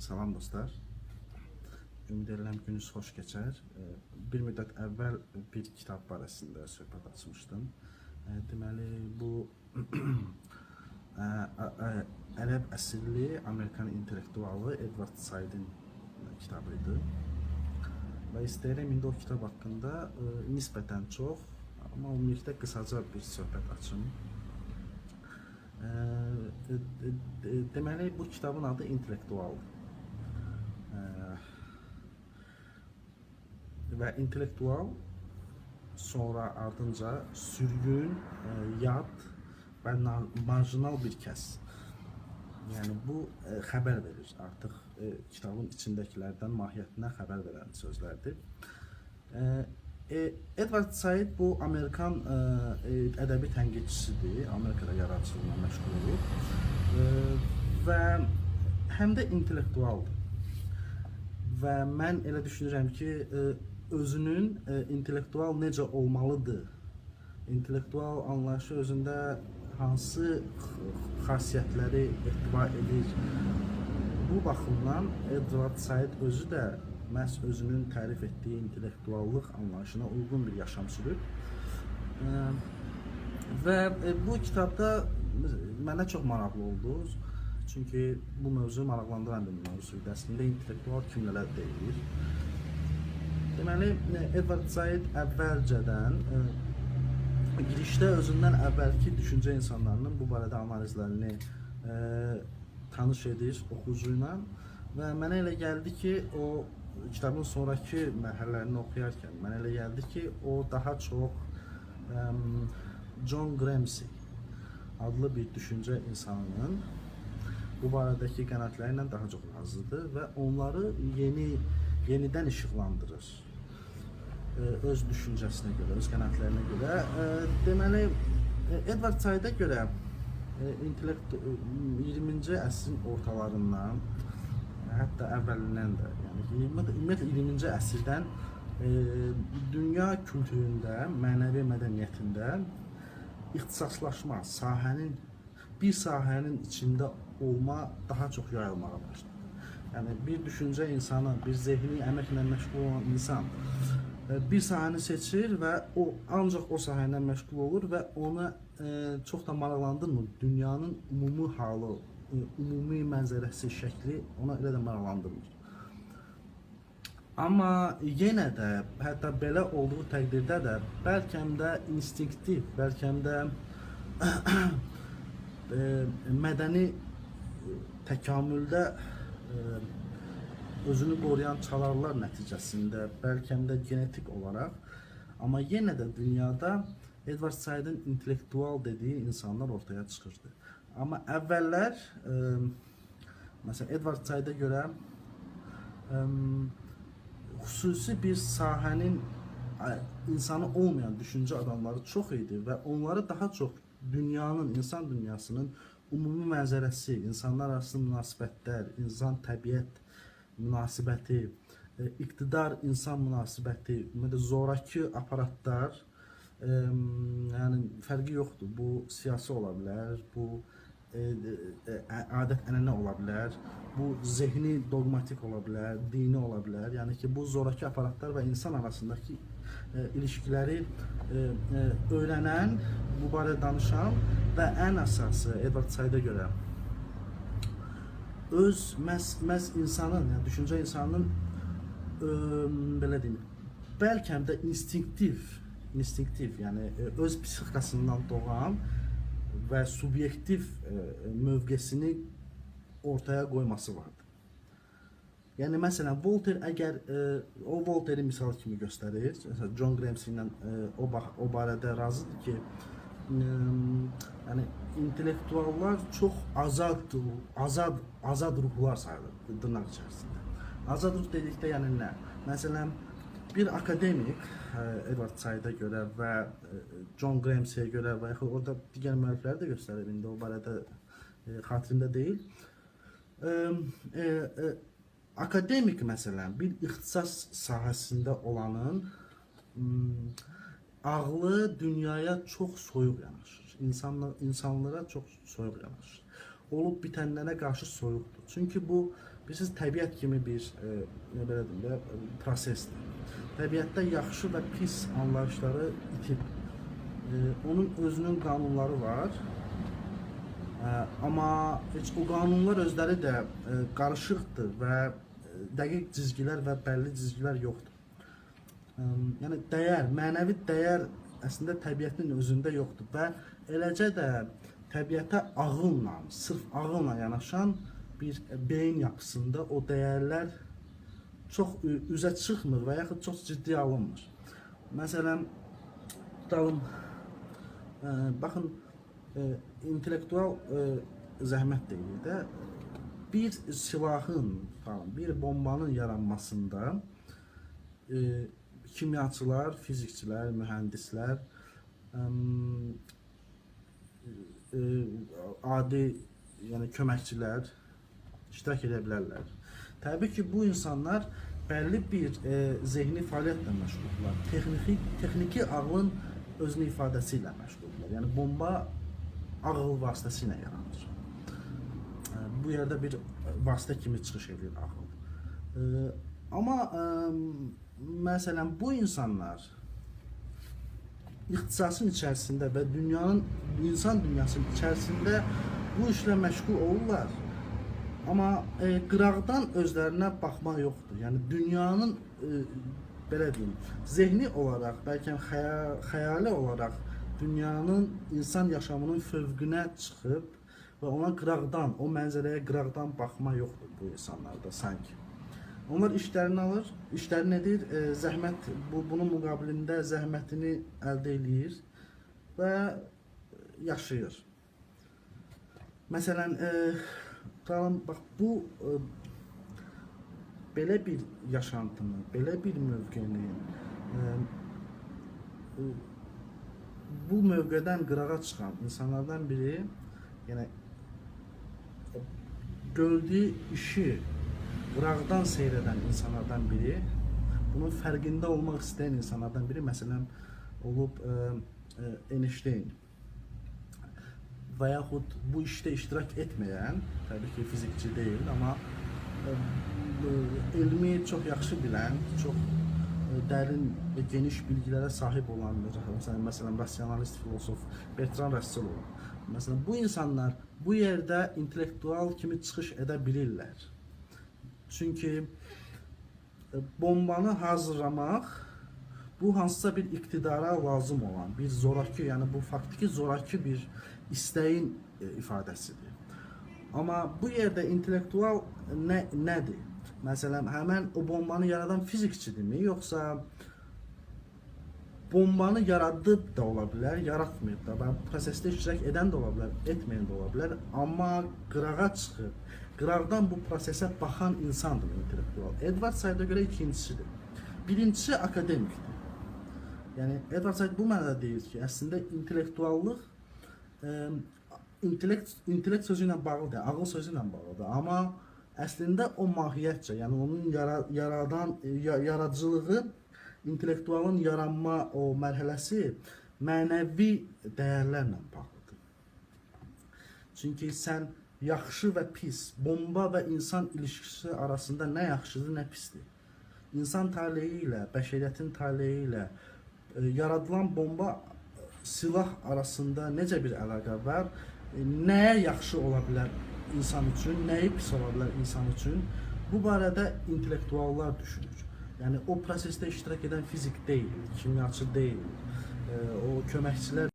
Salam dostlar. Ümid edirəm gününüz xoş keçər. Bir müddət əvvəl bir kitab barəsində söhbət açmışdım. Deməli bu ərəb əsilli Amerikan intellektualı Edward Saidin kitabı idi. Və istəyirəm indi o kitab haqqında nisbətən çox, amma ümumilikdə qısaca bir söhbət açım. Deməli bu kitabın adı İntellektualdır. Və intellektual sonra ardınca sürgün, yad və marjinal bir kəs. Yəni bu xəbər verir artıq kitabın içindəkilərdən mahiyyətinə xəbər verən sözlərdir. Edward Said bu Amerikan ədəbi tənqidçisidir. Amerikada yaradıcılıqla məşğul olub. Və həm də intellektualdır. Və mən elə düşünürəm ki, özünün intellektual necə olmalıdır, intellektual anlayışı özündə hansı xasiyyətləri ehtiva edir. Bu baxımdan Edward Said özü də məhz özünün tərif etdiyi intellektuallıq anlayışına uyğun bir yaşam sürüb. Və bu kitabda mənə çox maraqlı oldu. Çünki bu mövzu maraqlandıran bir mövzu idi. Əslində intellektual kimlərə deyilir? Deməli, Edward Said əvvəlcədən girişdə özündən əvvəlki düşüncə insanlarının bu barədə analizlərini tanış edir oxucu ilə və mənə elə gəldi ki, o kitabın sonrakı mərhələlərini oxuyarkən mənə elə gəldi ki, o daha çox John Gramsci adlı bir düşüncə insanının bu barədəki qənaətləri ilə daha çox razıdır və onları yenidən işıqlandırır. Öz düşüncəsinə görə, öz qənaətlərinə görə. Deməli, Edward Saidə görə intellekt 20-ci əsrin ortalarından, hətta əvvəlindən də, yəni ümumiyyətlə 20-ci əsrdən dünya kültüründə, mənəvi mədəniyyətində ixtisaslaşma, bir sahənin içində olma daha çox yayılmağa başladı. Yəni bir düşüncə insanı, bir zehni əməklə məşğul olan insan bir sahəni seçir və o ancaq o sahə ilə məşğul olur və ona çox da maraqlandırmır. Dünyanın ümumi halı, ümumi mənzərəsi, şəkli ona elə də maraqlandırmır. Amma yenə də hətta belə olduğu təqdirdə də bəlkə də instinktiv, bəlkə də mədəni təkamüldə özünü qoruyan çalarlar nəticəsində, bəlkə də genetik olaraq, amma yenə də dünyada Edward Saidin intellektual dediyi insanlar ortaya çıxırdı. Amma əvvəllər məsələn Edward Saidə görə xüsusi bir sahənin insanı olmayan düşüncə adamları çox idi və onları daha çox dünyanın, insan dünyasının ümumi mənzərəsi, insanlar arası münasibətlər, insan təbiət münasibəti, iqtidar insan münasibəti, ümumiyyətlə zorakı aparatlar, yəni fərqi yoxdur. Bu siyasi ola bilər, bu adət-ənənə ola bilər, bu zehni doqmatik ola bilər, dini ola bilər. Yəni ki, bu zorakı aparatlar və insan arasındakı ilişkiləri öyrənən, bu barədə danışan və ən əsası Edward Saidə görə öz məhz insanın, yəni düşüncə insanının belə deyim, bəlkə də instinktiv, yəni öz psixikasından doğan və subyektiv mövqesini ortaya qoyması vardı. Yəni məsələn Voltaire əgər o Voltaire-i misal kimi göstərir. Məsələn John Gramsci ilə o barədə razıdır ki, yəni intellektuallar çox azad ruhlar sayılır dırnaq içərisində. Azad ruh dedikdə yəni nə? Məsələn bir akademik Edward Saidə görə və John Gramsci'yə görə və yaxud orada digər müəllifləri də göstərib indi o barədə xatirimdə deyil. E, e, Akademik məsələn bir ixtisas sahəsində olanın ağlı dünyaya çox soyuq yanaşır. İnsanlara çox soyuq yanaşır. olub bitənlərə qarşı soyuqdur. Çünki bu bilirsiniz təbiət kimi bir nə belə deyim də prosesdir. Təbiətdə yaxşı və pis anlayışları itib. Onun özünün qanunları var. Amma heç o qanunlar özləri də qarışıqdır və dəqiq cizgilər və bəlli cizgilər yoxdur. Yəni dəyər, mənəvi dəyər əslində təbiətin özündə yoxdur və eləcə də təbiətə ağılla, sırf ağılla yanaşan bir beyin yapısında o dəyərlər çox üzə çıxmır və yaxud çox ciddi alınmır. Məsələn, tutalım, baxın, intellektual zəhmət deyilir də, bir silahın, tutalım, bir bombanın yaranmasında kimyaçılar, fizikçilər, mühəndislər, adi, yəni köməkçilər iştirak edə bilərlər. Təbii ki, bu insanlar bəlli bir zehni fəaliyyətlə məşğuldurlar. Texniki ağlın özünü ifadəsi ilə məşğuldurlar. Yəni bomba ağıl vasitəsilə yaranır. Bu yerdə bir vasitə kimi çıxış edir ağıl. Amma məsələn bu insanlar ixtisasın içərisində və dünyanın, insan dünyasının içərisində bu işlə məşğul olurlar. Amma qıraqdan özlərinə baxma yoxdur. Yəni dünyanın belə deyim, zehni olaraq, bəlkə xəyali olaraq dünyanın, insan yaşamının fövqünə çıxıb və ona qıraqdan, o mənzərəyə qıraqdan baxma yoxdur bu insanlarda sanki. Onlar işlərini alır, işlərini edir, zəhmət bunun müqabilində zəhmətini əldə eləyir və yaşayır. Məsələn, tutalım, bax bu belə bir yaşantını, belə bir mövqeni, bu mövqedən qırağa çıxan insanlardan biri, yəni gördüyü işi qıraqdan seyr edən insanlardan biri, bunun fərqində olmaq istəyən insanlardan biri, məsələn, olub Einstein və yaxud bu işdə iştirak etməyən, təbii ki, fizikçi deyil, amma elmi çox yaxşı bilən, çox dərin və geniş bilgilərə sahib olan, məsələn, rasionalist filosof Bertrand Russell olub. Məsələn, bu insanlar bu yerdə intellektual kimi çıxış edə bilirlər. Çünki bombanı hazırlamaq bu hansısa bir iqtidara lazım olan bir zoraki, yəni bu faktiki zoraki bir istəyin ifadəsidir. Amma bu yerdə intellektual nədir? Məsələn, həmən o bombanı yaradan fizikçidirmi, yoxsa bombanı yaradıb da ola bilər, yaratmayıb da. Və prosesdə iştirak edən də ola bilər, etməyən də ola bilər. Amma qırağa çıxıb, qıraqdan bu prosesə baxan insandır intellektual. Edward Said-ə görə ikincisidir. Birincisi akademikdir. Yəni Edward Said bu mənada deyir ki, əslində intellektuallıq intellekt sözü ilə bağlı deyil, ağıl sözü ilə bağlıdır. Amma əslində o mahiyyətcə, yəni onun yaradıcılığı, intellektualın yaranma o mərhələsi mənəvi dəyərlərlə bağlıdır. Çünki sən yaxşı və pis, bomba və insan ilişkisi arasında nə yaxşıdır, nə pisdir. İnsan taleyi ilə, bəşəriyyətin taleyi ilə yaradılan bomba silah arasında necə bir əlaqə var? Nəyə yaxşı ola bilər insan üçün, nəyi pis ola bilər insan üçün? Bu barədə intellektuallar düşünür. Yəni o prosesdə iştirak edən fizik deyil, kimyaçı deyil, o köməkçilər